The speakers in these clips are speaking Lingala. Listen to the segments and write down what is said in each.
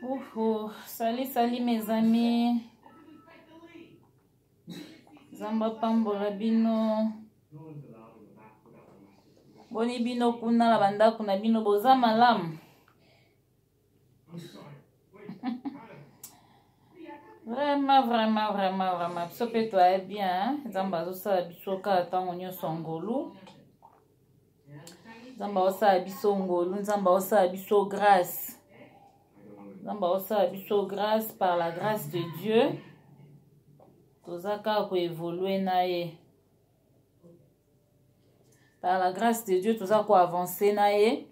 Ouhou, salut, salut mes amis. Nzambe apambola bino. Boni bino kuna na bandako na bino boza malamu. Vraiment, vraiment, vraiment, vraiment. Biso mpe toye bien. Nzambe azosala biso kaka ntango nyonso ngolu. Nzambe aosala biso ngolu, Nzambe aosala biso grâce. Nzambe aosala biso grâce par la grâce de Dieu. Toza kaka koevolue na ye. Par la grâce de Dieu, toza koavance na ye.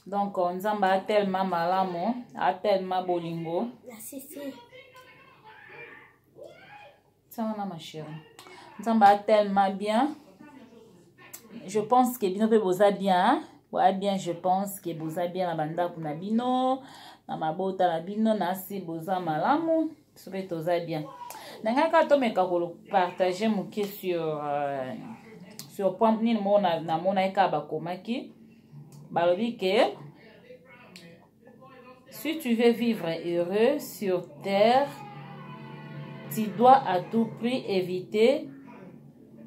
Donc Nzambe a tellement malamu, a tellement bolingo. Tiens, ma chérie. Nzambe a tellement bien. Je pense que bino pe boza bien. Hein? Boza bien, je pense que boza bien na bandako na bino, na mabota na bino, na si boza malamu, biso pe toza bien. Na ngai kaka tomeka ko partager moke sur euh, sur point nini moko namonaki kaka bakomaki balobi ke Si tu veux vivre heureux sur terre, tu dois à tout prix éviter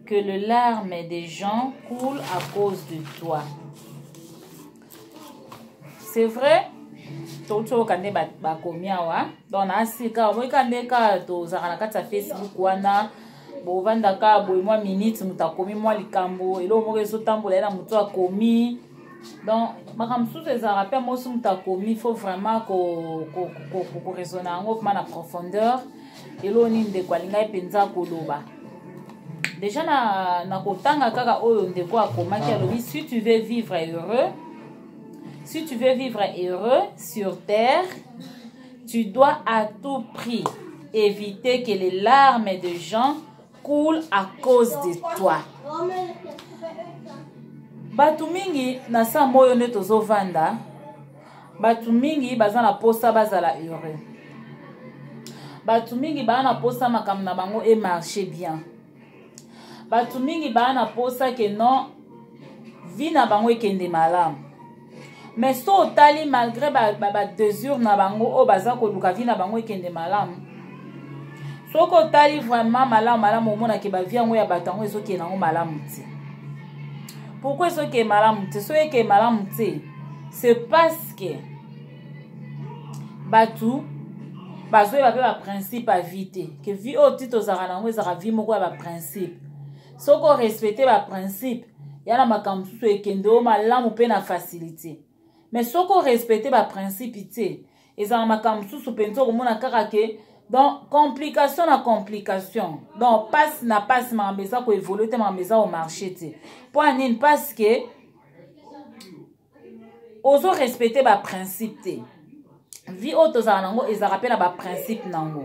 que le larme des gens coule à cause de toi. C'est vrai, touti oyoka nde bakomi awa donc na sika omoi ka nde kaka tozalaka na kati ya facebook wana bovandaka boye mwa minute moto akomi mwa likambo eloko moko ezotambola ye na moto akomi donc makambo mosusu ezalaka mpe mosi moto akomi faut vraiment koraisonne yango vraimen na profondeur eloo nini ndeko alingaki mpenza koloba déjà na, na kotanga kaka oyo ndeko akomaki alobi si tu veux vivre heureux si tu veux vivre heureux sur terre tu dois à tout prix éviter que les larmes de gens coulent à cause de toi. Bato mingi na sa moyo nde tozovanda, bato mingi baza na posa bazala heureux. Bato mingi baa na posa makambo na bango e marche bien. Bato mingi baa na posa ke non vie na bango ekende malamu. Mais so otali malgré ba, ba, ba desure na bango oyo baza koluka vie na bango ekende malamu, soki otali vraiment malamu malamu omonake bavie yango ya bato yango ezokende yango malamu te. Pourquoi ezokende malamu te? Soki ekende malamu te, c'est parce que bato bazoyeba mpe baprincipe ya vie te, ke vie oyo ti tozalaka na yango ezalaka vie moko ya baprincipe. Soki orespecte baprincipe ya na makambo mosusu ekende oyo malamu mpe na facilité. Mais soki orespecte baprincipe te, ezala makambo mosusu mpenza okomona kaka ke donc complication na complication, donc passe na passe, makambo eza koévolue te, makambo eza komarche te. Mpo ya nini? Parce que ozo respecte baprincipe te. Vie oyo tozala nango ezalaka mpe na baprincipe nango.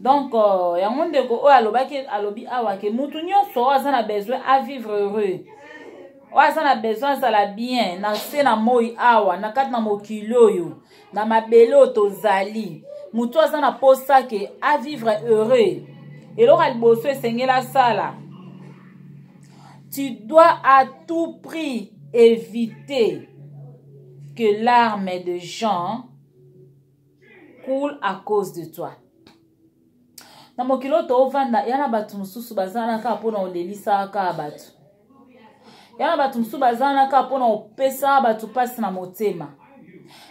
Donc euh, yango ndeko oyo alobaki alobi awa ke mutu nyonso oyo aza na besoin a vivre heureux, oyo aza na besoin azala bien na se na moi awa na kati na mokili oyo na mabele oyo tozali, mutu aza na posa ke a vivre heureux, eloko ya liboso esengeli asala, tu dois à tout prix éviter que l'arme de gens coule à cause de toi. Na mokili oyo toovanda, ya na bato mosusu baza na kaka mpona kolelisaka kaka bato, ya na bato mosusu baza na kaka mpona kopesaka bato mpasi na motema,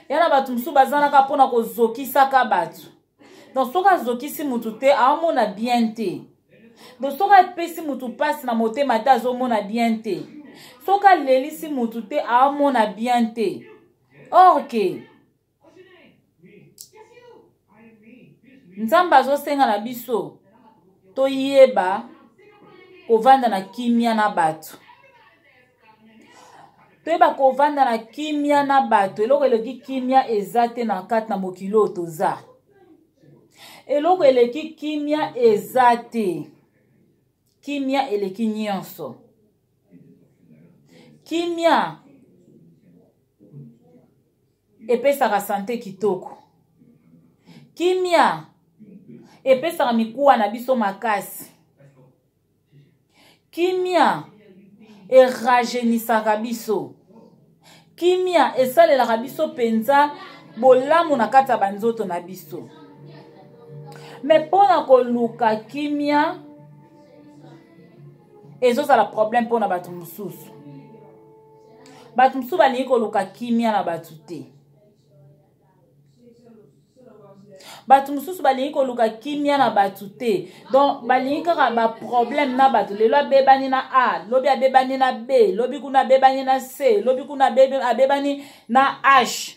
ya na bato mosusu baza na kaka mpona kozokisaka bato. Donc soki azokisi motu te, aomona bien te. Donc soki apesi motu mpasi na motema te, azomona bien te. Soki alelisi motu te, aomona bien te. Or ke Nzambe azosenga na biso toyeba kovanda na kimia na bato, toyeba kovanda na kimia na bato. Eloko eleki kimia eza te na kati na mokili oyo toza. Eloko eleki kimia eza te. Kimia eleki nyonso. Kimia epesaka sante kitoko. Kimia epesaka mikuwa na biso makasi. Kimia erajeunisaka biso. Kimia esalelaka biso mpenza. bolamu na kati ya banzoto na biso. Me mpo na koluka kimia ezozala problème mpo na bato mosusu. Bato mosusu balingi koluka kimia na bato te. Bato mosusu balingi koluka kimia na bato te. Donc balingi kaka baproblème na bato. Lelo abebani na A, lobi abebani na B, lobi kuna abebani na C, lobi kuna abebani na H,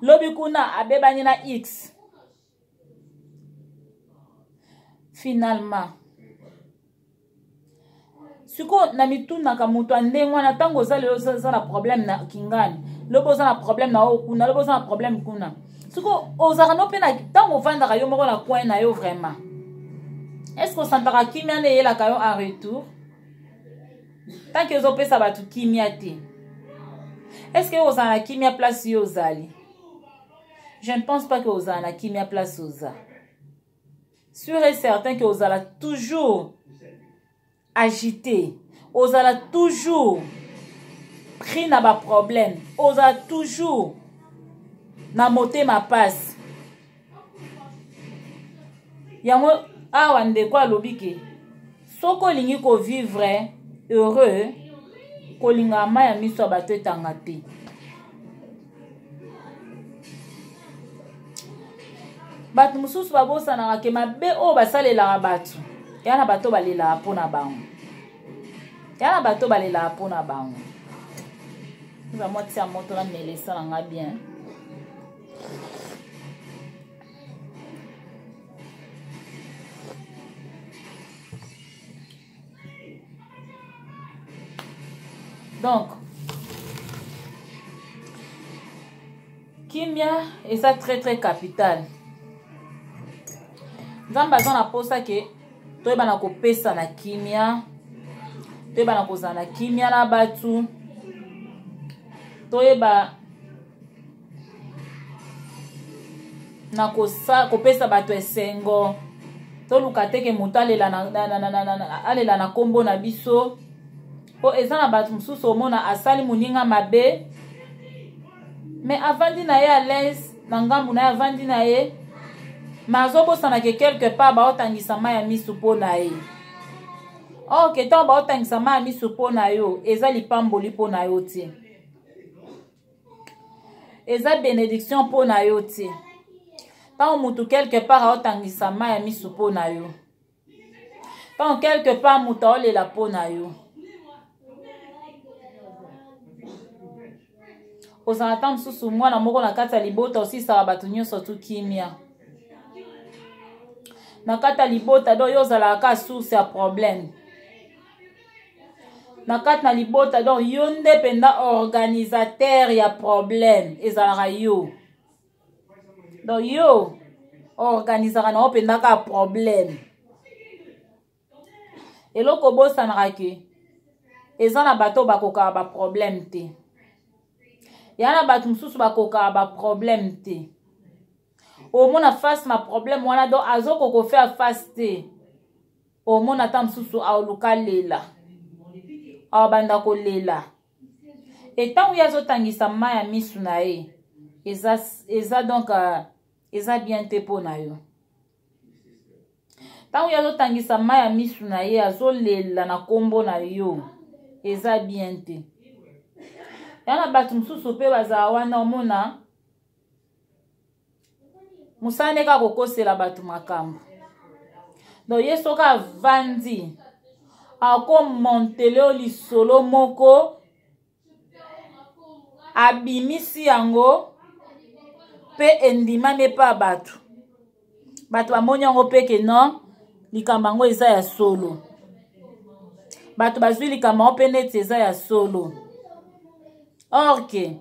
lobi kuna abebani na X. Finalement sikoyo na mitunaka moto ya ndenge wana, ntango oza lelo oza na problème na kingani, lobi oza na problème na oyo kuna, lobi oza na problème kuna. Sikoyo ozalaka no mpe na ntango ovandaka yo moko na coin na yo, vraiment est ce que osantaka kimia nde eyelaka yo en retour? Tant que ozopesa bato kimia te, est ce que ozala na kimia place yo ozali? Je ne pense pas que ozala na kimia place oza. Sûr et certain que ozala toujours agité, ozala toujours pris na baproblème, ozala toujours na motema pasi. Yango awa ndeko alobi ke soki olingi kovivre heureux, kolingaka mai ya miso ya bato etanga te. Bato mosusu babosanaka ke mabe oyo basalelaka bato, ya na bato balelaka mpo na bango, ya na bato balelaka mpo na bango. Eza mwa tia moto na melesa na nga bien. Donc kimia eza très très capital. Nzambe aza na posa ke toyebana kopesa na kimia, toyebana kozala na kimia na bato, toyeba na kopesa bato esengo. Toluka te ke moto alela na, na, na, na, na, na, alela na nkombo na biso, mpo eza na bato mosusu omona asali moninga mabe, me avandi na ye à l'aise na ngambu na ye, avandi na ye, me azobosana ke quelque part baotangisa mai ya miso mpo na ye. Ok, ntango baotangisa mai ya miso mpo na yo, eza lipamboli mpo na yo te, eza bénédiction mpo na yo te. Ntango motu quelque part aotangisa mai ya miso mpo na yo, ntango quelque part moto aolela mpo na yo, ozala ntango mosusu mwana moko na kati ya libota, osisaka bato nyonso tu kimia na kati ya libota. Donc yo ozalaka kaka source ya problème na kati na libota. Donc yo nde mpenza organisateur ya problème, ezalaka yo. Donc yo organisaka na yo mpenza kaka problème. Eloko obosanaka ke eza na bato bakokaka baproblème te, ya na bato mosusu bakokaka baproblème te. Omona face na problème wana, donc azokoka kofaire face te. Omona ata mosusu aoluka lela, aobanda kolela. Etango ye azotangisa mai ya misu na ye, eza, eza donc eza bien te mpo na yo. Ntango ye azotangisa mai ya misu na ye, azolela na nkombo na yo, eza bien te. Ya na bato mosusu mpe bazala wana, omona mosala nde kaka kokosela bato makambo. Donc ye soki avandi, akomontele yo lisolo moko, abimisi yango mpe endimami epa bato. Bato bamoni yango mpe ke non, likambo yango eza ya solo. Bato bazwi likambo yango mpe neti eza ya solo, or ke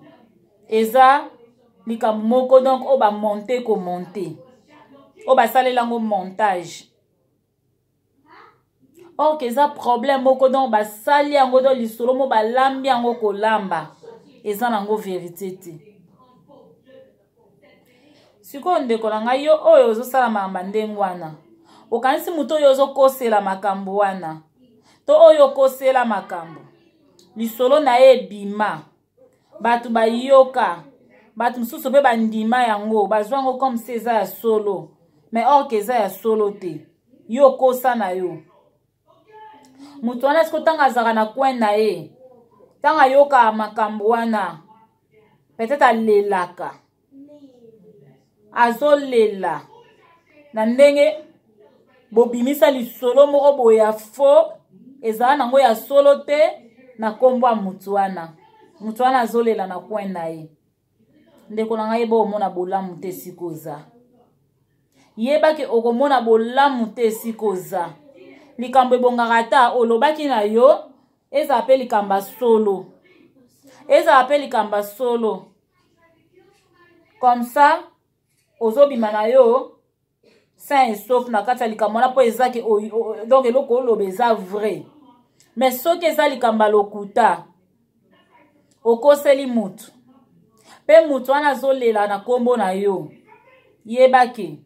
eza likambo moko donc oyo bamonte komonte, oyo basalela yango montage. Or ke eza problème moko donc basali yango, donc lisolo mo balambi yango kolamba, eza nango verité te. Sikoyo ndeko na ngai, yo oyo ozosala makambo ndenge wana, okanisi moto oyo ozokosela makambo wana, to oyo okosela makambo, lisolo na ye ebima, bato bayoka. Bato mosusu mpe bandima yango, bazwa yango comme si eza ya solo, mais or ke eza ya solo te. Yo okosa na yo moto wana. Siko ntango azalaka na coin na ye, ntango ayokaka makambo wana, peut-être alelaka, azolela na ndenge bobimisa lisolo moko boye ya faux, ezala nango ya solo te, na nkombo ya motu wana. Motu wana azolela na coin na ye. Ndeko na ngai, bomona bolamu te esika oza. Yebaki okomona bolamu te esika oza. Likambo ebongaka ata olobaki na yo, ezala mpe likambo ya solo, ezala mpe likambo ya solo. Comme ça ozobima na yo sain et sauf na kati ya likambo wana, mpo eza ke donc eloko oloba eza vrai. Mais soki eza likambo ya lokuta, okoseli mutu, mpe mutu wana azolela na nkombo na yo, yebaki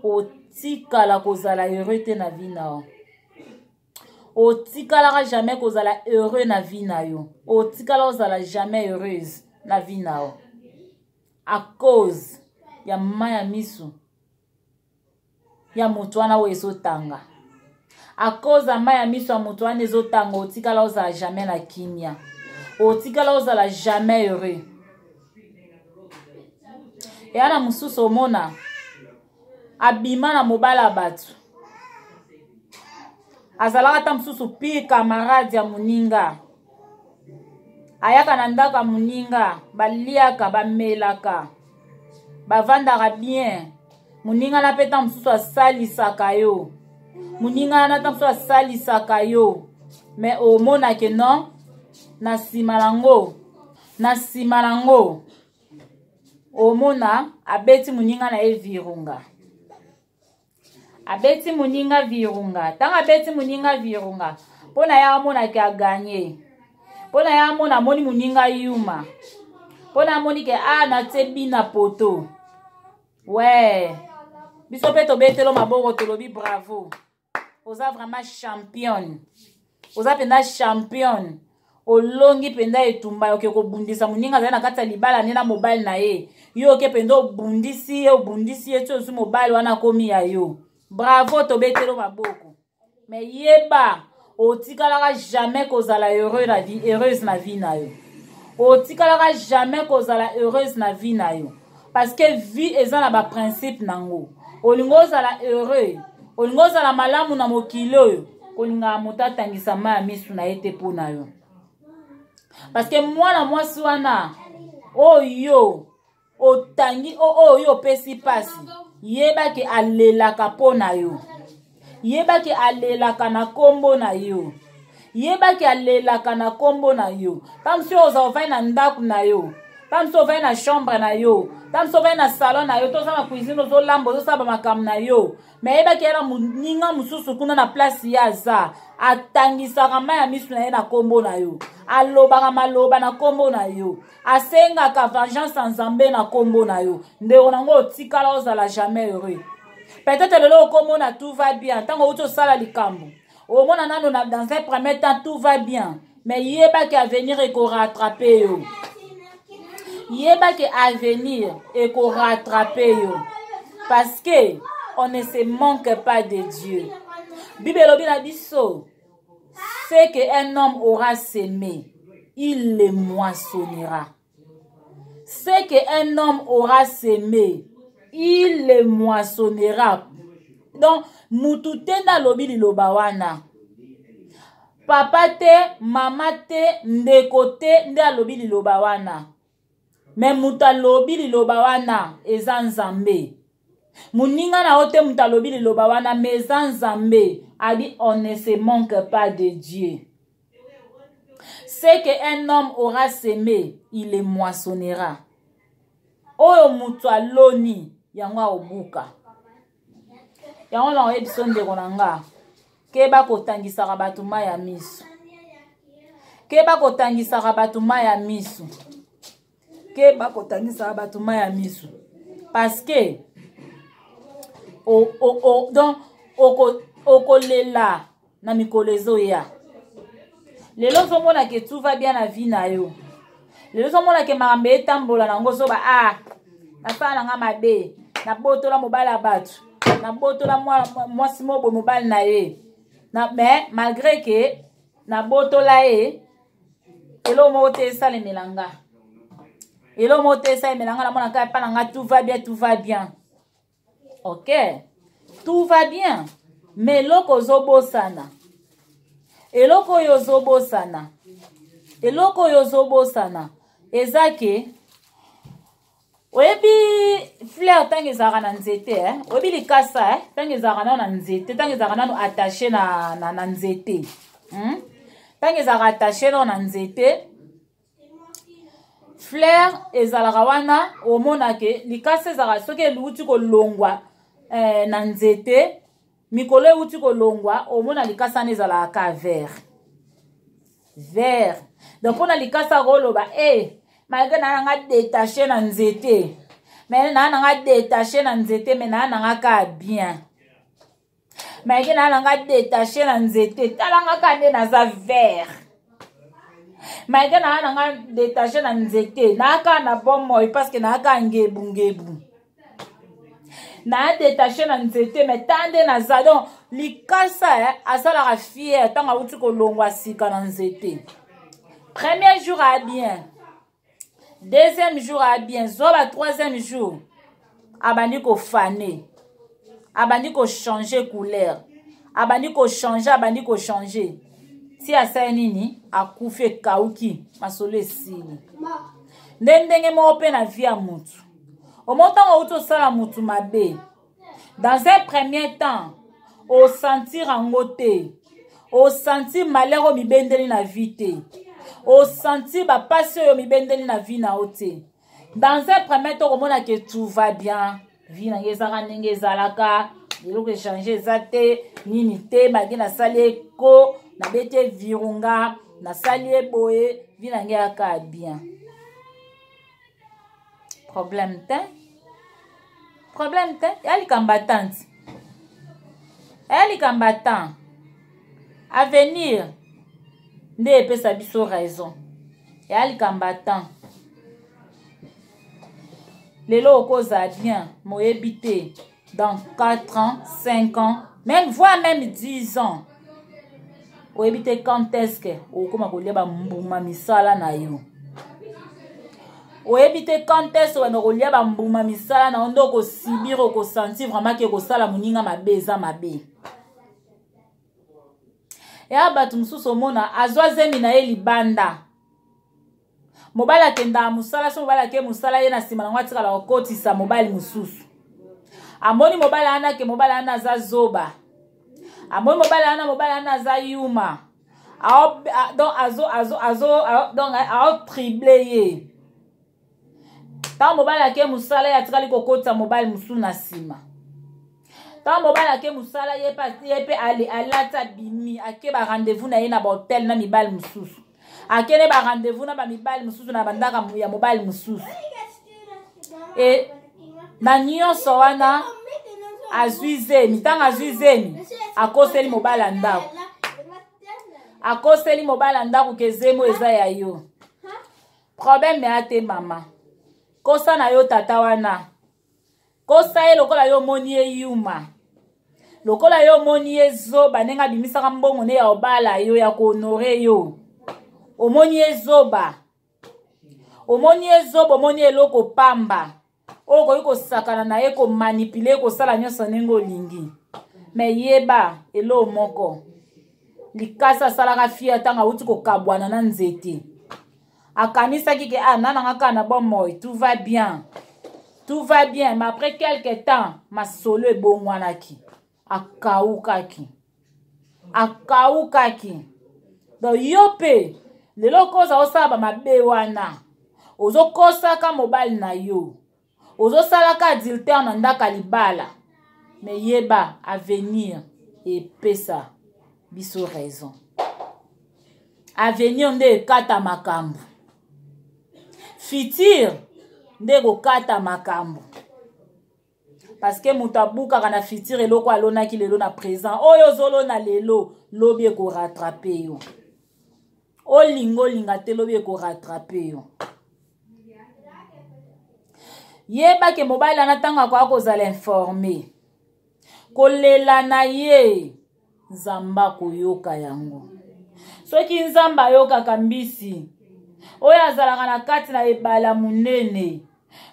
otikala kozala heureux te na vie na yo. Otikalaka jamais kozala heureux na vie na yo. Otikala kozala jamais heureuse na vie na yo à cause ya mai ya miso ya moto wana oyo ezotanga. À cause ya mai ya miso ya moto wana ezotanga, otikala ozala jamais na kimia, otikala ozala jamais heureux. Eya na mosusu, omona abima na mobali ya bato, azalaka ata mosusu pire camarade ya moninga, ayaka na ndako ya moninga, baliaka, bamelaka, bavandaka bien. Moninga na mpe ta mosusu asalisaka yo, moninga na ta mosusu asalisaka yo, mais omonake non, na nsima nango, na nsima nango omona abeti moninga na ye virunga, abeti moninga virunga. Ntango abeti moninga virunga, mpo na ye amonaki aganye, mpo na ye amona, amoni moninga yuma, mpo na amoni ke a natie bina poto. We biso mpe tobetelo maboko, tolobi bravo, oza vraiment championne, oza mpenza championne, olongi mpenza etumba. Oke kobundisa moninga azali na kati ya libala nde na mobali na ye, yo oke mpenza obundisi ye, obundisi ye ti ozwi mobali wana, akomi ya yo. Bravo, tobetelo maboko. Mais yeba, otikalaka jamais kozala heureux na vie, heureuse na vie na yo. Otikalaka jamais kozala heureuse na vie na yo, parce que vie eza na baprincipe nango. Olingi ozala heureux, olingi ozala malamu na mokili oyo, kolingaka moto atangisa mai ya misu na ye te mpo na yo, parce que mwana mwasi wana oyo otangi, oyo opesi mpasi, yebaki alelaka mpo na yo, yebaki alelaka na nkombo na yo, yebaki alelaka na nkombo na yo. Ntango mosusu oza ovandi na ndako na yo, ntango mosusu ovandi na chambre na yo, ntango mosusu ovandi na salon na yo, to oza na cuisine, ozolamba, ozosala bamakambo na yo, me ayebaki ye na moninga mosusu kuna na place ye aza, atangisaka mai ya miso na ye na nkombo na yo, alobaka maloba na nkombo na yo, asengaka vengeance ya Nzambe na nkombo na yo. Ndeko nango, otikala ozala jamais heureux. Peut-être lelo okomona tout va bien, ntango outi osala likambo, omona nano na dans un premier temps tout va bien, mais yebaki avenir ekorattrape yo, yebaki avenir ekorattrape yo, parce que on ne se manque pas de Dieu. Bible elobi na biso: ce que un homme aura semé, il le moissonnera. Ce que un homme aura semé, il le moissonnera. Donc mutu te nde alobi liloba wana, papa te, mama te, ndeko te nde alobi liloba wana, me moto alobi liloba wana eza Nzambe. Moninga na yo te moto alobi liloba wana, me eza Nzambe. Adi, on ne se manque pas de Dieu. Ce que un homme aura semé, il le moissonnera. Oyo moto aloni, yango aobuka. Yango na oyebi so, ndeko na nga, keba kotangisaka bato mai ya miso, keba kotangisaka bato mai ya miso, keba kotangisaka bato mai ya miso, parce que donc okolela na mikolo ezoya. Lelo ozomona ke tout va bien na vie na yo. Lelo ozomona ke makambo etambola nango ozoba a ah, nasala na nga mabe, nabotola mobali ya bato, nabotola mwasi moko boye mobali na ye na, mais malgré ke nabotola ye, eloko moko te esalemela nga, eloko moko te esalemela nga, namonaka epa na nga tout va bien, tout va bien. Ok, tout va bien, mais eloko ozobosana, eloko oyo ozobosana, eloko oyo ozobosana eza ke oyebi fleur ntango ezalaka na nzete eh? Oyebi likasa eh? Ntango ezalaka nano na nzete, ntango ezalaka nano attaché na nzete, Ntango ezalaka attaché nano na nzete, fleur ezalaka wana, omona ke likasa ezalaka soki eluti kolongwa na nzete, mikolo euti kolongwa, omona likasa wana ezalaka ka vert vert. Donc mpona likasa akoloba e malgré naa nanga détaché na nzete, mais naa nanga détaché na nzete, mais naa nanga ka bien, malgré naa nanga détaché na nzete, talanga ka nde naza vert, malgré naa nanga détaché na nzete, naa kaka na bomoi parce que naa kaka ngebungebu, naa détaché na nzete, mais ta nde naza. Donc likasa asalaka fier ntango awuti kolongwa sika na nzete. Premier jour a bien, deuxième jour a bien, zoba troisième jour abandi kofane, abandi kochanger couleur, abandi kochanger, abandi kochanger ti asali nini, akufi, ekauki, masolo esili. Nde ndenge moko mpe na vie ya mutu, omo ntango outi osala mutu mabe, dans un premier temps osentir yango te, osentir malheur oyo mibendeli na vie te, osentir bapasi oyo mibendeli na vie na yo te. Dans un premier temps okomona ke tout va bien, vie na ngai ezaka ndenge ezalaka, eloko echange eza te, nini te, malgré nasali eko, nabeti virunga, nasali ye boye, vie na ngai yaka bien, problème te, problème te. Ya likambo ya tante, ya likambo ya temps avenir nde epesa biso raison. Ya likambo ya temps, lelo okozala bien, moyebi te dans 4 ans, 5 ans, même voire même 10 ans, oyebi te quand est-ce que okokoma kolia bambuma misala na yo. Oyebi te quand est-ce obanda kolia bambuma misala na yo, nde okosibir, okosentir vraiment ke kosala moninga mabe eza mabe. Ya bato mosusu omona azwa zemi na ye libanda, mobali akendaka mosala, so mobali ake mosala, ye na nsima nango atikala kokotisa mobali mosusu. Amoni mobali wana ke mobali wana aza zoba, amoni mobali wana, mobali wana aza yuma, donc azo azo azo donc aotrible ye. Ntango mobali ake mosala, ye atikali kokotisa mobali mosusu na nsima. Ntango mobali ake mosala, ye mpe alati, abimi, ake barendez-vous na ye na bahotel na mibali mosusu, akende barendez-vous na bamibali mosusu na bandaka ya mobali mosusu. E na nyonso wana azwi zemi. Ntango azwi zemi, akoseli mobali ya ndako, akoseli mobali ya ndako ke zemi oyo eza ya yo. Problème ya te, mama, kosa na yo tata wana, kosa ye lokola yo omoni ye yuma, lokola yo omoni ye zoba, ndenge abimisaka mbongo nde ya obala yo, ya kohonore yo, omoni ye zoba, omoni ye zoba, omoni eloko pamba oyo okoki kosakana na ye, komanipule, kosala nyonso ndenge olingi. Me yeba eloko moko, likasa asalaka fia ntango awuti kokabwana na nzete, akanisaki ke ah, nananga kaka na bomoi, tout va bien, tout va bien. Mais après quelque temps masolo ebongwanaki, akawukaki, akawukaki. Donc yo mpe lelo okoza osala bamabe wana, ozokosaka mobali na yo, ozosalaka adultère na ndako ya libala, me yeba avenir epesa biso raison. Avenir nde ekata makambo, futur nde ekokata makambo, parce que moto abukaka na futur eloko alonaki lelo na présent. Oyo ozolona lelo, lobi ekorattrape yo. Olinga olinga te, lobi ekorattrape yo. Yeba ke mobali wana ntango akoya kozala informe, kolela na ye Nzambe akoyoka yango. Soki Nzambe ayokaka mbisi oyo azalaka na kati na ebale ya monene,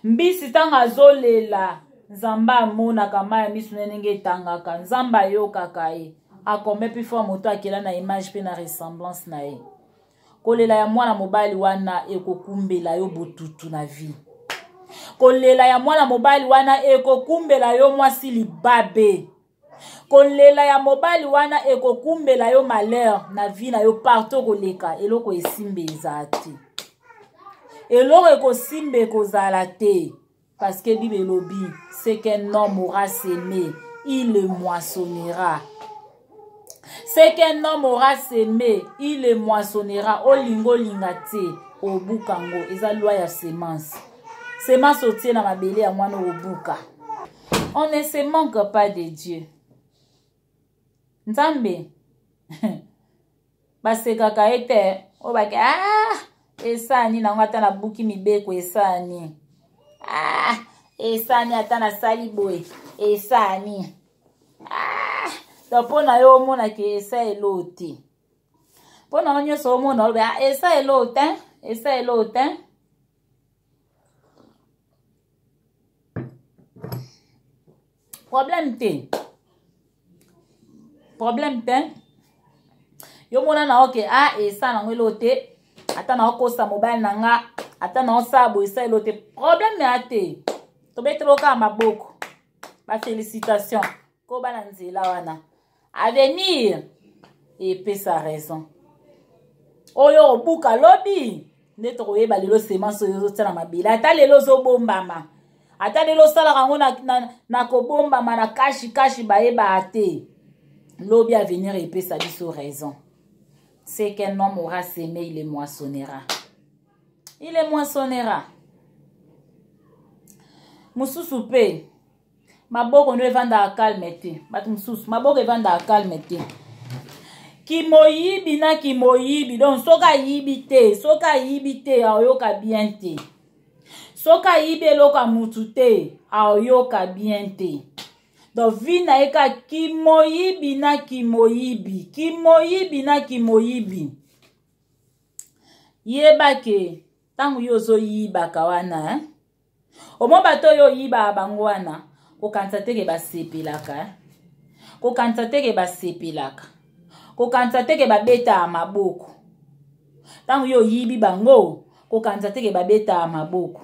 mbisi ntango azolela, Nzambe amonaka mai ya miso na ye ndenge etangaka, Nzambe ayokaka ye. Akombe mpe fo moto akela na image mpe na ressemblance na ye. Kolela ya mwana mobali wana ekokumbela yo botutu na vie. Kolela ya mwana mobali wana ekokumbela yo mwasi libabe. Kolela ya mobali wana ekokumbela yo malheur na vie na yo partout okoleka. Eloko esimba ezala te, eloko ekosimba ekozala te, parce que Bible elobi ce qu'un homme aura semé, il le moissonnera. Ce qu'un homme aura semé, il le moissonnera. Olingo olinga te, obuka ngo. Eza loi ya semence. Semence otie na mabele ya mwana obuka. On ne se manque pas de Dieu. Nzambe basekaka ye te, oyo bake ah, esani nango ata nabuki mibeko esani, ah, esani ata nasali boye esani, ah, donc mpo na yo omonake esa eloo te, mpo na yo nyonso omona olobe ah, esa eloo te, esa eloo te. Problème te, problème te. Yo mona na oke ah, esa nango eloo te, ata na okosa mobali na nga, ata na osala boye esa eloo te, problème ya te. Tobetela kaka maboko, ba félicitation koba na nzela wana, avenir epesa raison. Oyo obuka lobi nde tokoyeba lelo semence oyo ozotia na mabele, ata lelo ozobombama, ata lelo osalaka yango na, na, na kobombama na kashi kashi, bayebaka te. Lobi avenir epesa biso raison. Ce qu'un homme aura semé, il le moissonnera, il le moissonnera. Mosusu mpe maboko no evandaka calme te, bato mosusu maboko evandaka calme te, kimoyibi na kimoyibi. Donc soki ayibi te, soki ayibi te aoyoka bien te, soki ayibi eloko ya mutu te aoyoka bien te. Donc vie na ye kaka kimoyibi na kimoyibi, kimoyibi na kimoyibi. Yeba ke ntango yo ozoyibaka wana, eh? Omo bato oyo oyibaka bango wana, kokanisa teke basepelaka, eh? Kokanisa teke basepelaka, kokanisa teke babetaka maboko ntango yo oyibi bango, kokanisa teke babetaka maboko,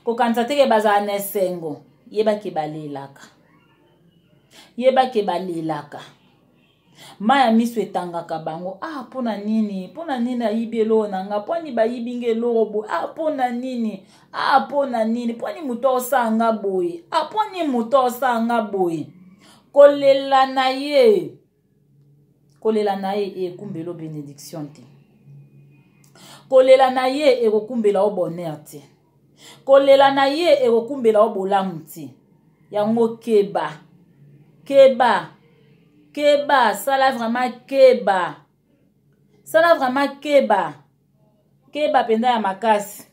kokanisa teke bazala na esengo. Yebake balelaka, yebake balelaka, mai ya miso etangaka bango. Ah, mpo na nini, mpo na nini ayibi eloko na nga, mpo nini bayibi nga eloko boye, ah, mpo na nini, ah, mpo na nini, mpo nini moto osala nga boye, ah, mpo nini moto osala nga boye. Kolela na ye, kolela na ye ekumbela benediction te, kolela na ye ekokumbela o bonheur te, kolela na ye ekokumbela o bolamu te. Yango keba, keba, keba, sala vraiment keba, sala vraiment keba, keba mpenza ya makasi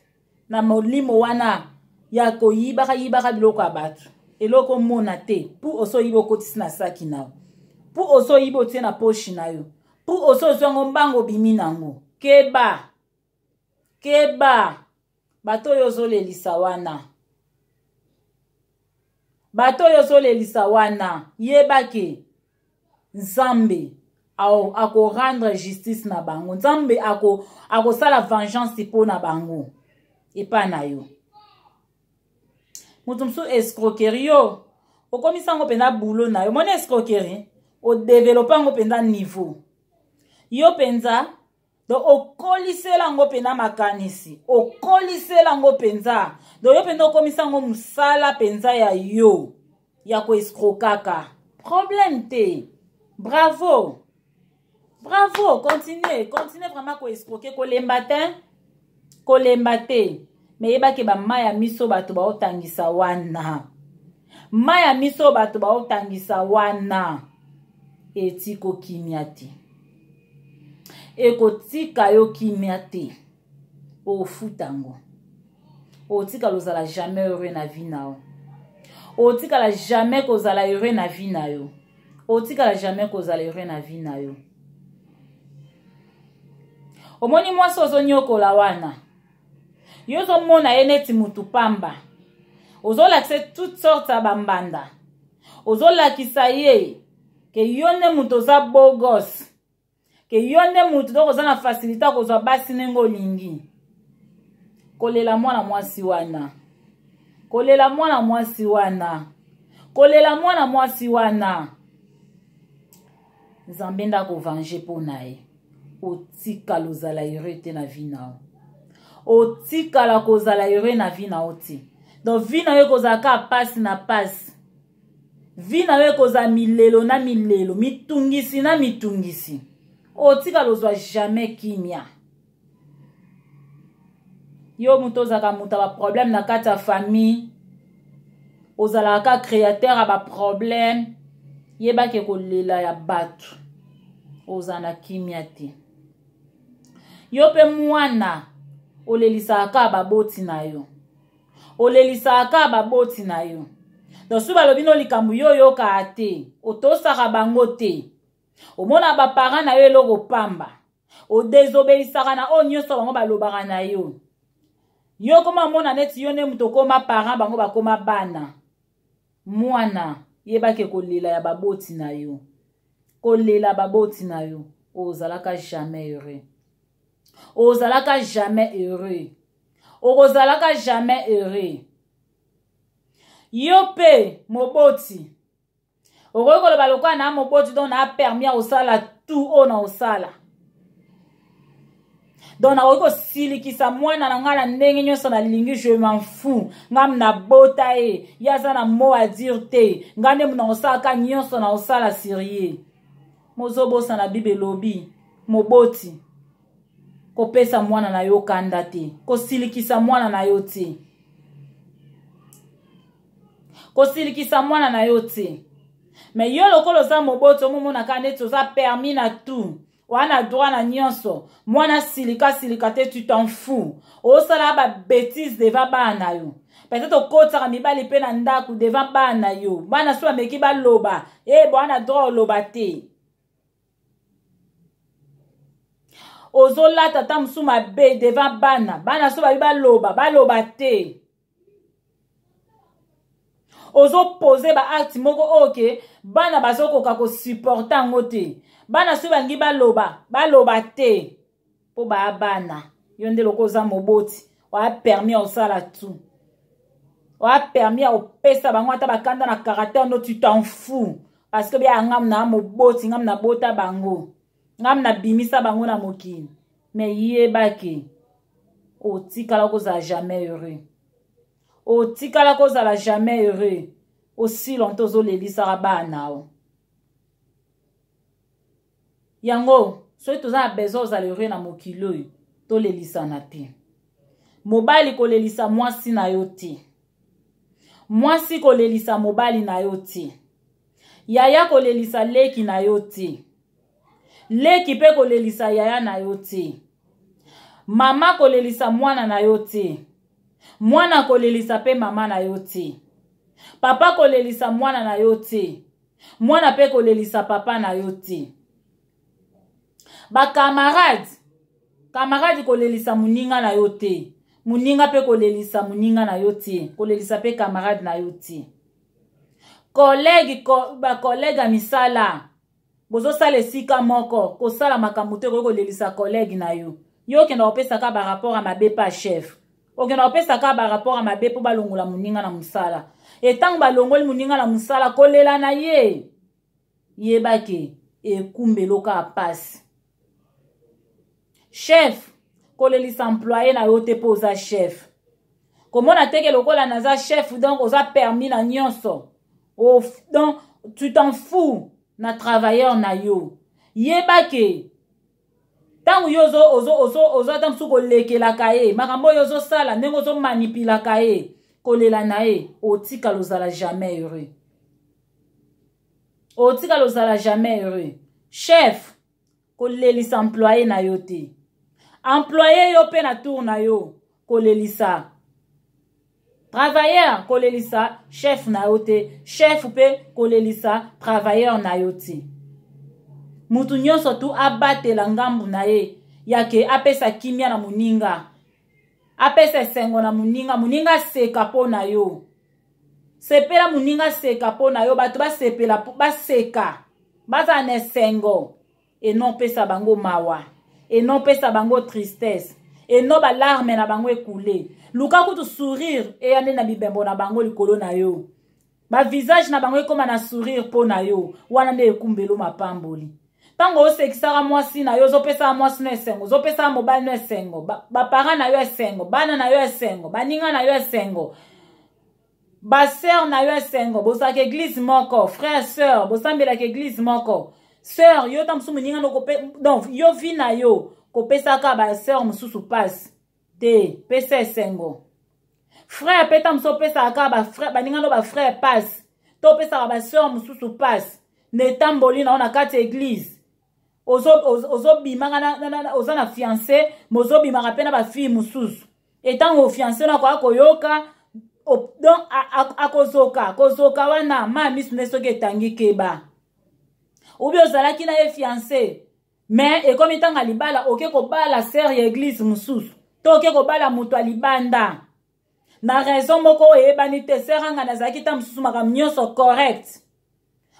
na molimo wana ya koyibaka yibaka biloko ya bato. Eloko omona te, mpo oso oyibi okotisi na saki na yo, mpo oso oyibi otie na poche na yo, mpo oso ozwi yango mbango obimi nango. Keba, keba, bato oyo ozolelisa wana, bato oyo ozolelisa wana, yebake Nzambe akorendre justice na bango, Nzambe akosala vengeance mpo na bango epai na yo. Moto mosusu escroquerie yo okomisa yango mpenza boulot na yo, moni escroquerie odevelope yango mpenza niveau yo mpenza, donc okolisela yango mpenza makanisi, okolisela yango mpenza, donc yo mpenza okomisa yango mosala mpenza ya yo ya koescrokaka. Problème te, bravo, bravo, continue, continue vraiment koescroke, kolemba te, kolemba te. Me yebake bamai ya miso bato baotangisa wana, mai ya miso bato baotangisa wana etiko kimia te, ekotika yo kimia te, ofuta yango. Otikala ozala jamais heureux na vie na yo. Otikala jamais kozala heureux na vie na yo. Otikala jamais kozala heureux na vie na yo. Omoni mwasi ozonyokola wana, yo ozomona ye neti mutu pamba, ozolakisa toute sorte ya bambanda, ozolakisa ye ke yo nde moto oza beau gosse, ke yo nde moto donc oza na facilité ya kozwa basi ndenge olingi. Kolela mwana mwasi wana, kolela mwana mwasi wana, kolela mwana mwasi wana, Nzambe nde akovange mpo na ye. Otikala ozala heureux te na vie na yo, otikala kozala heureux na vie na yo te. Donc vie na yo ekozala kaka pasi na pasi, vie na yo ekozala milelo na milelo, mitungisi na mitungisi, otikala ozwa jamais kimia. Yo moto ozalaka moto ya baproblème na kati ya famille, ozalaka kaka créateur ya baproblème, yebake kolela ya bato, ozala na kimia te. Yo mpe mwana olelisaka kaka baboti na yo, olelisaka kaka baboti na yo. Donc soki balobi no likambo yo oyokaka te, otosaka bango te, omona baparent na yo eloko pamba, odesobeisaka na oyo nyonso bango balobaka na yo. Yo koma mona neti yo nde moto okoma parent, bango bakoma bana. Mwana, yebake kolela ya baboti na yo, kolela baboti na yo, ozalaka jamais heureux, ozalaka jamais heureux, okozalaka jamais heureux. Yo mpe moboti okoki koloba lokola na moboti, donc na permis ya kosala tout oyo na kosala, donc nakoki kosilikisa mwana na ngai na ndenge nyonso nalingi, je m'en fous, ngai nabota ye, ye aza na mot à dire te, ngai nde na kosalaka nyonso na kosala sur ye. Mozobosana Bible elobi moboti kopesa mwana na yo kanda te, kosilikisa mwana na yo te, kosilikisa mwana na yo te. Me yo lokola oza moboti, omomonaka neti oza permis na tout, wana droit na nyonso, mwana silika silika te, tu t'en fous, osala ba bêtises devant bana na yo. Peut-être okotisaka mibali mpe na ndako devant bana na yo, bana so bameki baloba, e bwana droit oloba te. Ozolata ata mosusu mabe devant bana, bana so babi baloba, baloba te. Ozopose baacte moko oyo ke bana bazokoka kosupporte yango te, bana soki balingi baloba, baloba te, mpo baya bana. Yo nde loko oza moboti, oya permis ya kosala tout, oya permis ya kopesa bango ata bakanda na caractère no, tu t'en fous, parce que bia ngam na moboti, ngam na bota bango, ngam na bimisa bango na mokili. Mais yebake otikala kozala jamais heureux, otikala kozala jamais heureux aussi longtemps ozolelisaka bana o yango. Soki toza na besoin ozala heureux na mokili oyo, tolelisana te. Mobali kolelisa mwasi na yo te, mwasi kolelisa mobali na yo te, yaya kolelisa leki na yo te, leki mpe kolelisa yaya na yo te, mama kolelisa mwana na yo te, mwana kolelisa mpe mama na yo te, papa kolelisa mwana na yo te, mwana mpe kolelisa papa na yo te. Bakamarade, kamarade kolelisa moninga na yo te, moninga mpe kolelisa moninga na yo te, kolelisa mpe kamarade na yo te. Collègue, bacollègue ya misala, bozosala esika moko, kosala makambo te okoki kolelisa collègue na yo. Yo okenda kopesaka barapport ya mabe pa chef, okenda kopesaka barapport ya mabe mpo balongola moninga na mosala. Etango balongoli moninga na mosala, kolela na ye, yebake ekumbeloka ya pasi. Chef kolelisa employé na yo te mpo oza chef. Komona teke lokola naza chef, donc oza permis na nyonso, donc tu t'en fous na travailleur na yo. Yebake ntango yo ozo ata mosusu kolekelaka ye makambo oyo ozosala, ndenge ozomanipulaka ye, kolela na ye, otikala ozala jamais heureux, otikala ozala jamais heureux. Chef kolelisa employé na yo te, employé yo mpe na tour na yo kolelisa. Travailleur kolelisa chef na yo te, chef mpe kolelisa travailleur na yo te. Mutu nyonso tu abatela ngambu na ye yake apesa kimia na moninga, apesa esengo na moninga, moninga aseka mpo na yo. Sepela moninga aseka mpo na yo, bato basepela, baseka, bazala na esengo. Et non pesa bango mawa, et non pesa bango tristesse, et non ba larmes na bango ekule. Luka kutu sourire eya nde na bibembo na bango likolo na yo, ba visage na bango ekoma na sourire mpo na yo. Wana nde ekumbelo mapamboli. Ntango osekisaka mwasi na yo, ozopesaka mwasi no esengo, ozopesaka mobali no esengo, baparent na yo esengo, bana na yo esengo, baninga na yo esengo, ba sœur na yo esengo, bozalaka église moko, frère sœur, bosambelaka église moko, sœur yo ta mosusu moninga no kope, donc yo vie na yo kopesaka ba sœur mosusu passe te, pesa esengo. Frère pe ta mosusu opesaka kaka ba frère, baninga no ba frère passe to opesaka ba sœur mosusu passe na etamboli na yo na kati ya église. Ozobimaka oza na fiancé, mozobimaka pe na ba fille mosusu, etango fiancé na akoya koyoka, donc akozoka, kozoka wana ma misu nde soki etangi keba. Obi ozalaki na ye fiancé, mais ekomi ntango ya libala, oke kobala sœur ya église mosusu, to oke kobala moto ya libanda na raison moko oyo eyebani te. Sœur anga nazalaki ta mosusu makambo nyonso correct,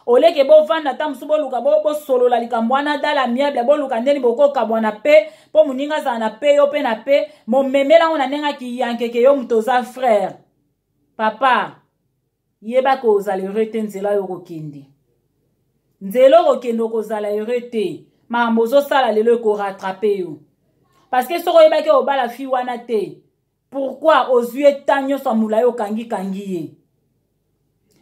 oleke bovanda ta mosusu boluka bosolola likambo wana dans l'amiable, boluka ndeni bokokabwana pe mpo moninga azala na pe yo pe na pe momemela yango na ndenge akiyankeke yo moto oza frère. Papa, yeba kozala heureux te, nzela oyo okokende, nzela okokende okozala heureux te. Makambo ozosala lelo ekorattrape yo, parce que soki oyebaki obala fille wana te, pourquoi ozwi ye temps nyonso ya molai okangi-kangi ye?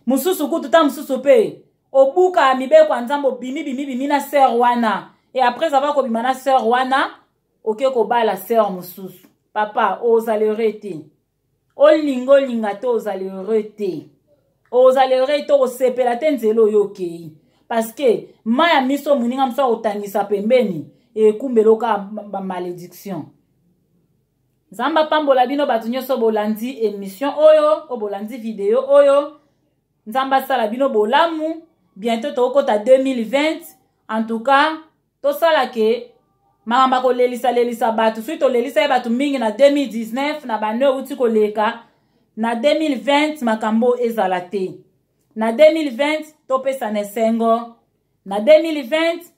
Mosusu kutu ta mosusu mpe obuka mibeko ya Nzambe, obimi bimi bimi na sœur wana, et après avoir kobima na sœur wana, oke kobala sœur mosusu. Papa, ozala heureux te, olinga olinga te, ozala heureux te, ozala heureux te, okosepela te nzela oyo okei, parce que mai ya miso moninga mosusu akotangisa pembeni ekumbela oka ba malédiction. Nzambe apambola bino bato nyonso bolandi émission oyo, oyo bolandi video oyo. Nzambe asala bino bolamu. Bientôt tokota 2020. En tout cas, tosala ke makambo ya kolelisa-lelisa bato, soki tolelisa ye bato mingi na 2019 na bano euti koleka, na 2020 makambo ezala te. Na 2020 topesana esengo, na 2020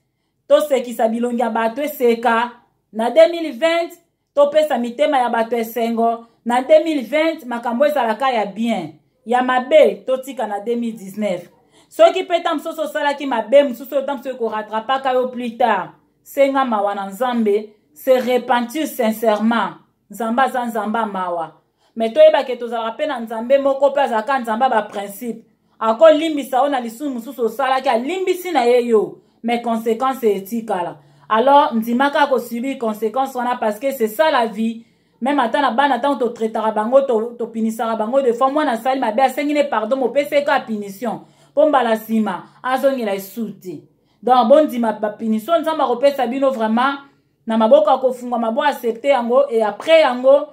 tosekisa bilongi ya bato eseka, na 2020 topesa mitema ya bato esengo, na 2020 makambo ezalaka ya bien, ya mabe totika na 2019. Soki mpe ta mosusu osalaki mabe mosusu oyo ta mosusu ekorattrapaka yo plus tard, senga mawa na Nzambe, se repentir sincèrement. Nzambe aza Nzambe ya mawa, mais toyebake tozalaka mpe na Nzambe moko mpe azalaka Nzambe ya baprincipe. Akolimbisa yo na lisumu mosusu osalaki, alimbisi na ye yo, mais conséquence etikala. Alors ndimaka akosubir conséquence wana, parce que c'est ça la vie. Même ata na bana, ntango totraitaka bango, topinisaka bango de fois, mwana asali mabe, asengi ne pardon, mopesi ye kaka punition mpo mbala nsima azongela esu te. Donc bondima bapunition Nzambe akopesa bino vraiment na maboko ya kofungwama, bo accepte yango, et après yango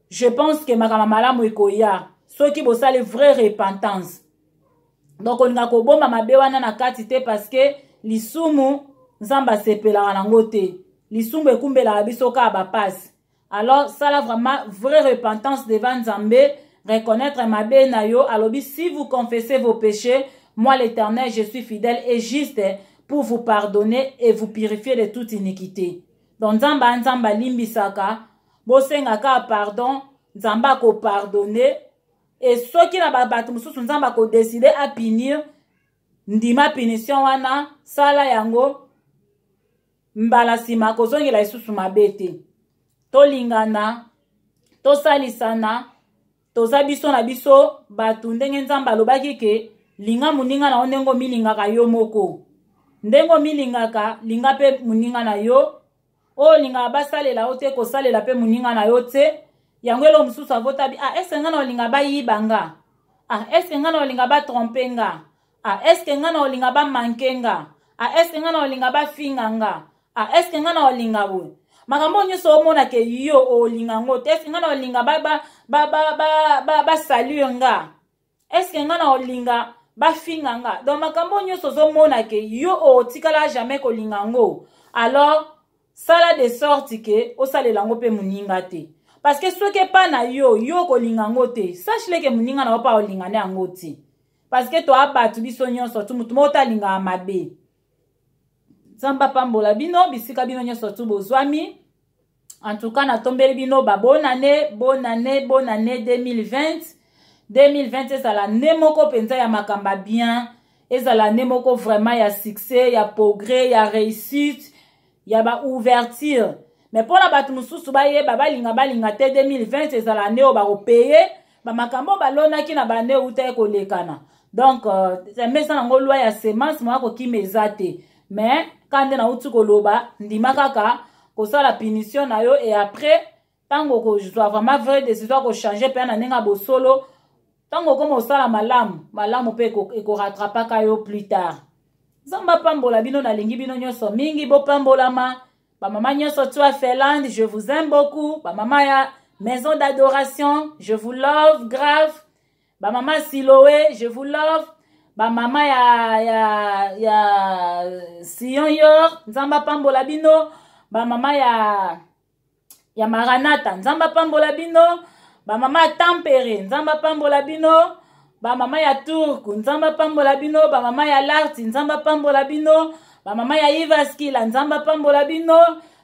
je pense que makambo malamu ekoya soki bosali vraie repentance. Donc olinga kobomba mabe wana na kati te, parce que lisumu Nzambe asepelaka nango te, lisumu ekumbelaka biso kaka bapasi. Alors sala vraiment vraie repentance devant Nzambe, reconnaître mabe na yo. Alobi, si vous confessez vos péchés, moi l'Éternel, je suis fidèle et juste pour vous pardonner et vous purifier de toute iniquité. Donc Nzambe a Nzambe alimbisaka, bosenga kaka pardon, Nzambe akopardonne. Et soki na bato mosusu Nzambe akodeside apunir, ndima punition wana, sala yango, mbala nsima kozongela lisusu mabe te. Tolingana, tosalisana, toza biso na biso bato, ndenge Nzambe alobaki ke linga moninga na yo ndenge omilingaka yo moko, ndenge omilingaka linga mpe moninga na yo. Oyo olingaka basalela yo te, kosalela mpe moninga na yo te. Yango eloko mosusu avotabi, ah, eske nga na olinga bayiba nga? Ah, eske nga na olinga batrompe nga? Ah, eske nga na olinga bamanke nga? Ah, eske nga na olinga bafinga nga? Ah, eske nga na olinga boye? Makambo oyo nyonso omona ke yo olinga yango te. Eske ngai na olinga basalure nga? Eske ngai na olinga bafinga nga? Donc makambo oyo nyonso ozomona ke yo otikala jamais kolinga yango, alors sala de sorte ke osalela yango mpe moninga te. Parce que soki epa na yo, yo okolinga yango te, sache le ke moninga na yo mpe akolinga nde yango te. Parce que toa bato biso nyonso tu, motu moko te alingaka mabe. Nzambe apambola bino bisika bino nyonso tu bozwami. En tout cas, natombeli bino ba bonne année, bonne année, bonne année 2020. 2020 ezala nde moko mpenza ya makambo ya bien, ezala nde moko vraiment ya succès, ya progrès, ya réussite, ya ba ouverture. Mais mpona bato mosusu bayeba, balinga balinga te, 2020 ezala nde oyo bakopeye bamakambo oyo balonaki na bande euta ekolekana. Donc mesa nango loi ya semence moya kokima eza te. Mais ka nde nauti koloba, ndima kaka kosala punition na yo, et après ntango okozwa vraiment vraie décision ya kochange mpe na ndenge ya bosolo, ntango okoma osala malamu malamu mpe ekorattrapaka yo plus tard. Nzambe apambola bino, nalingi bino nyonso mingi, bopambolama. Bamama nyonso tu ya Finlande, je vous aime beaucoup. Bamama ya maison d'adoration, je vous love grave. Bamama Siloe, je vous love. Bamama ya Sion Yor, Nzambe apambola bino. Bamama ya Maranata, Nzambe apambola bino. Bamama ya Tampere, Nzambe apambola bino. Bamama ya Turku, Nzambe apambola bino. Bamama ya Larti, Nzambe apambola bino. Bamama ya Ivaskila, Nzambe apambola bino.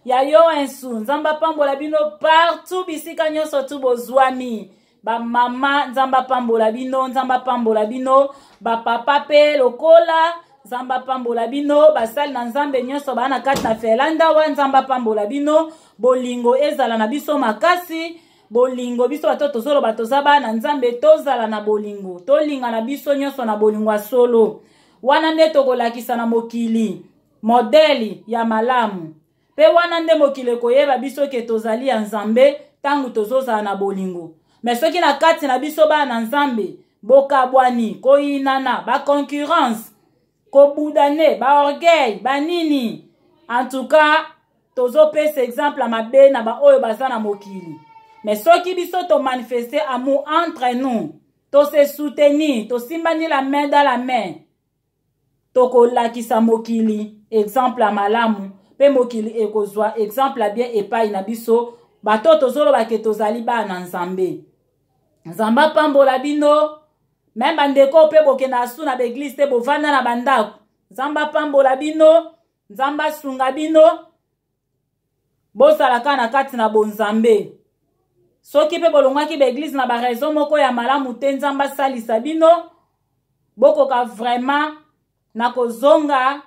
Ya Yoensu, Nzambe apambola bino. Partout bisika nyonso tu bozwami, bamama, Nzambe apambola bino, Nzambe apambola bino. Bapapa mpe lokola, Nzambe apambola bino. Basali na Nzambe nyonso baa na kati na Finlande awa, Nzambe apambola bino. Bolingo ezala na biso makasi, bolingo. Biso bato tozoloba toza bana Nzambe, tozala na bolingo, tolinga na biso nyonso na bolingo ya solo. Wana nde tokolakisa na mokili modele ya malamu, mpe wana nde mokili ekoyeba biso ke tozali ya Nzambe, ntango tozozala na bolingo. Me soki na kati na biso bana na Nzambe bokabwani, koyinana, baconcurrence, kobudane, baorgueil, banini, en tout cas tozopesa exemple ya mabe na baoyo baza na mokili. Me soki biso tomanifeste amour entre nous, tose soutenir, tosimbani la main dans la main, tokolakisa mokili exemple ya malamu, mpe mokili ekozwa exemple ya bien epai na biso bato tozoloba ke tozali bana na Nzambe. Nzambe apambola bino. Me bandeko mpe bokenda asu na baeglize te, bovanda na bandako, Nzambe apambola bino, Nzambe asunga bino, bozala kaka na kati na bonzambe. Soki mpe bolongwaki baeglize na baraison moko ya malamu te, Nzambe asalisa bino bokoka vraiment na kozonga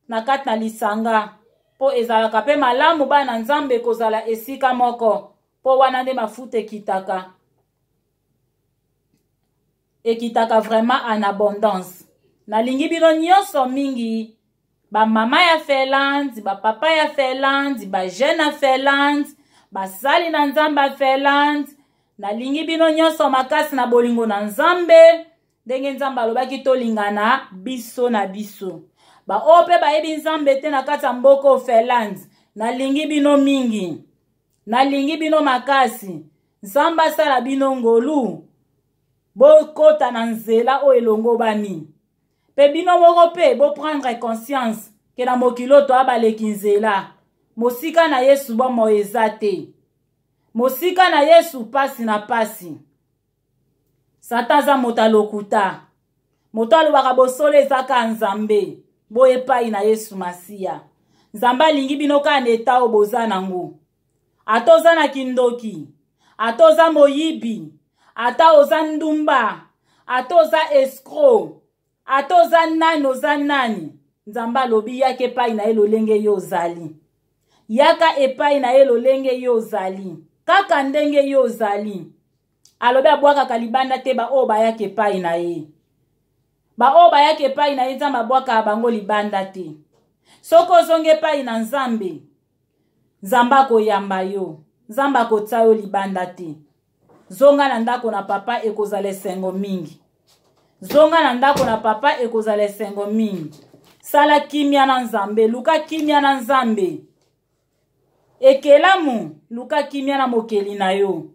na kati na lisanga, mpo ezalaka mpe malamu bana Nzambe kozala esika moko, mpo wana nde mafuta ekitaka, ekitaka vraiment en abondance. Nalingi bino nyonso mingi, bamama ya Finlande, bapapa ya Finlande, bajeune ya Finlande, basali na Nzambe ya Finlande. Nalingi bino nyonso makasi na bolingo na Nzambe, ndenge Nzambe alobaki tolingana biso na biso. Baoyo mpe bayebi Nzambe te na kati ya mboka Finlande, nalingi bino mingi, nalingi bino makasi. Nzambe asala bino ngolu, bokota na nzela oyo elongobani, mpe bino moko mpe boprendre conscience ke na mokili oyo toya baleki nzela. Mosika na Yesu bomoi eza te, mosika na Yesu pasi na pasi. Satan aza moto alokuta, moto alobaka bosolo eza kaka Nzambe. Boye epai na Yesu Masiya. Nzambe alingi bino kaka na eta oyo boza nango. Ata oza na kindoki, ata oza moyibi, ata oza ndumba, ata oza escro, ata oza nani, oza nani, Nzambe alobi yaka epai na ye lolenge yo ozali. Yaka epai na ye lolenge yo ozali, kaka ndenge yo ozali. Alobi abwakaka libanda te baoyo bayaka epai na ye. Baoyo bayaka epai na ye, Nzambe abwakaka bango libanda te. Soki ozongi epai na Nzambe, Nzambe akoyamba yo, Nzambe akotia yo libanda te. Zonga na ndako na papa, ekozala esengo mingi. Zonga na ndako na papa, ekozala esengo mingi. Sala kimia na Nzambe, luka kimia na Nzambe. Ekelamu, luka kimia na mokeli na yo.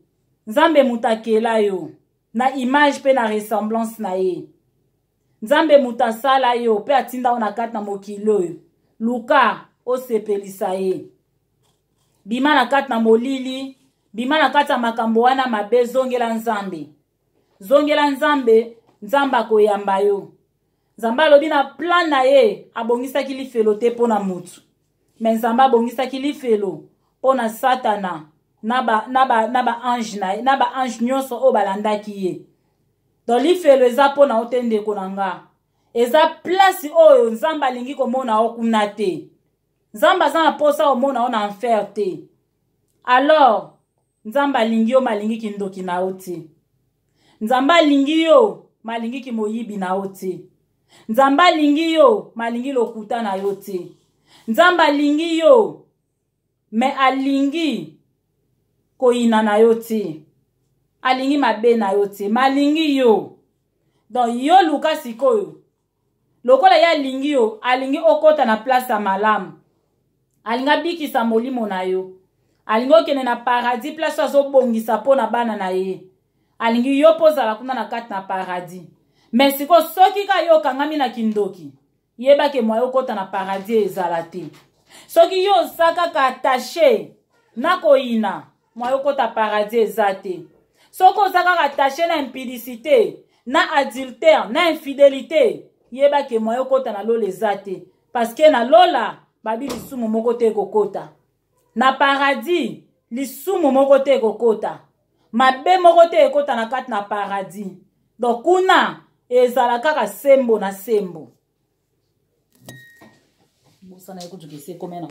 Nzambe moto akela yo na image mpe na ressemblance na ye. Nzambe moto asala yo mpe atinda yo na kati na mokili oyo. Luka osepelisa ye. Bima na kati na molili, bima na kati ya makambo wana mabe, zongela Nzambe. Zongela Nzambe, Nzambe akoyamba yo. Nzambe alobi na plan na ye abongisaki lifelo te mpo na motu. Me Nzambe abongisaki lifelo mpo na Satana na ba na ba na ba ange na ye, na ba ange nyonso oyo balandaki ye. Donc lifelo eza mpo na yo te ndeko na nga. Eza place oyo Nzambe alingi komona yo kuna te. Nzambe aza na mposa omona yo na enfer te. Alors Nzambe alingi yo malingi kindoki na yo te. Nzambe alingi yo malingi kimoyibi na yo te. Nzambe alingi yo malingi lokuta na yo te. Nzambe alingi yo me alingi koyina na yo te. Alingi mabe na yo te, malingi yo. Donc yo luka sikoyo lokola ye alingi yo, alingi okota na place ya malamu, alingi abikisa molimo na yo, alingi okende na paradis, place azobongisa mpo na bana na ye, alingi yo mpo ozala kuna na kati na paradis. Mais sikoyo soki ka yo okangami na kindoki, yeba ke moyen okota na paradis ezala te. Soki yo oza kaka attaché na koyina, moyen okota paradis eza te. Soki oza kaka attaché na impudicité, na adultère, na infidélité, yeba ke moyen okota na lola eza te. Parce que na lola babi lisumu moko te ekokota. Na paradis lisumu moko te ekokota. Mabe moko te ekota na kati na paradis. Donc kuna ezala kaka sembo na sembo. Bosana ekutu kese komena.